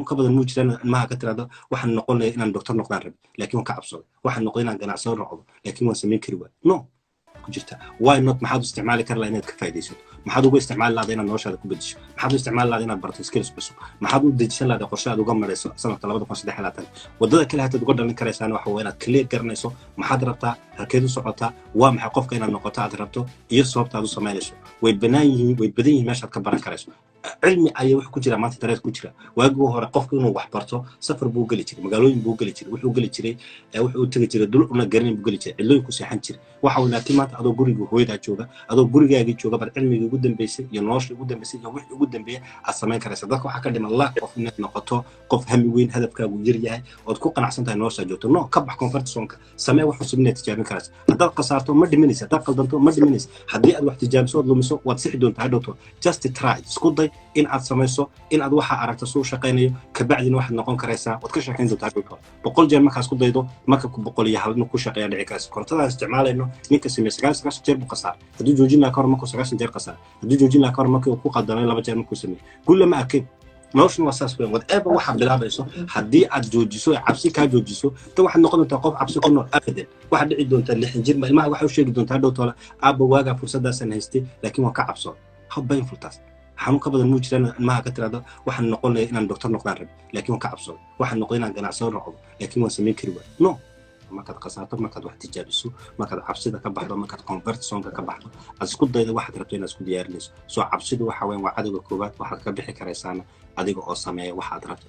Ka badan muu jiraan ilmaha ka tirahdo, "Waxaan noqon lahay inaan doctor noqdaan rabi, laakiin waan ka cabsaday. Waxaan noqday inaan ganacsado noqdo, laakiin waan samayn kari waay." No ku jirta. Why not? Maxaad u isticmaali kari lahaa inaad ka faa'iidaysato? Maxaad uga isticmaali lahada inaad noloshaada ku bedesho? Maxaad u isticmaali lahada inaad barato skills cusub? Maxaad u dejisan lahada qorshe aad uga marayso sanadka 2023? Waddada kale hataad uga dhalin karaysaana waxa waa inaad clear garanayso maxaad rabtaa, halkeed u socotaa, waa maxay qofka inaad noqoto aad rabto iyo sababta aad u samaynayso. Way banaan yihiin, way badan yihiin meeshaad ka baran karayso. Cilmi ayaa wuxuu ku jira maanta dareed ku jira. Waagii hore qofku inuu wax barto safar buu geli jiray, magaalooyin buu geli jiray, wuxuu geli jiray, wuxuu u tegi jiray dul una garanin buu geli jiray, cidlooyin ku seexan jiray. Waxa uu laakiin maanta adoo guriga hooyadaa jooga, adoo gurigaagii jooga, baad cilmigii ugu dambeysay iyo noloshii ugu dambeysay iyo wixii ugu dambeeyay aad samayn karaysa. Dadka waxaa ka dhiman lack of inaad noqoto qof hami weyn, hadafkaagu yar yahay, ood ku qanacsan tahay noloshaa joogto. No, ka bax comfort zone-ka, samee wax cusub inaad tijaabin karaysa. Haddaad khasaarto, ma dhimanaysa. Haddaad qaldanto, ma dhimanaysa. Haddii aad wax tijaabiso ood lumiso, waad sixi doontaa hadhowto. Just try, isku day in aad samayso, in aad waxa aragto suu shaqaynayo. Kabacdina waxaad noqon karaysaa, waad ka sheekayn doontaa hadhowto. 100 jeer markaas ku daydo, marka ku 101 inuu ku shaqeeya dhici karaysa. Korontadaan isticmaalayno ninka sameeye 99 jeer buu khasaar. Hadduu joojin lahaa kahor markuu 90 jeer khasaar, hadduu joojin lahaa kahor markii uu ku qaldamay 2 jeer markuu sameeyey, guul lama arkin. Noloshuna waa saas weyn. Whatever waxaad bilaabayso, haddii aad joojiso ee cabsi kaa joojiso, ta waxaad noqon doontaa qof cabsi ku nool abadan. Waxaad dhici doontaa 60 jir ma ilmaha waxay u sheegi doontaa hadhow toole, "Aabba, waagaa fursaddaasaan haystay, laakiin waan ka cabsooday." How painful taas. Xanuun ka badan muu jiraan ilmaha ka tirahdo, "Waxaan noqon lahay inaan doctor noqdaan rabi, laakiin waan ka cabsooday. Waxaan noqday inaan ganacsado noqdo, laakiin waan samayn kari waay." No, markaad khasaarto, markaad wax tijaabiso, markaad cabsida ka baxdo, markaad comfort zone-ka ka baxdo, aad isku daydo waxaad rabto inaad isku diyaarinayso. Soo cabsidu waxa weyan waa cadowga koowaad. Waxaad ka bixi karaysaana adiga oo sameeya waxaad rabto.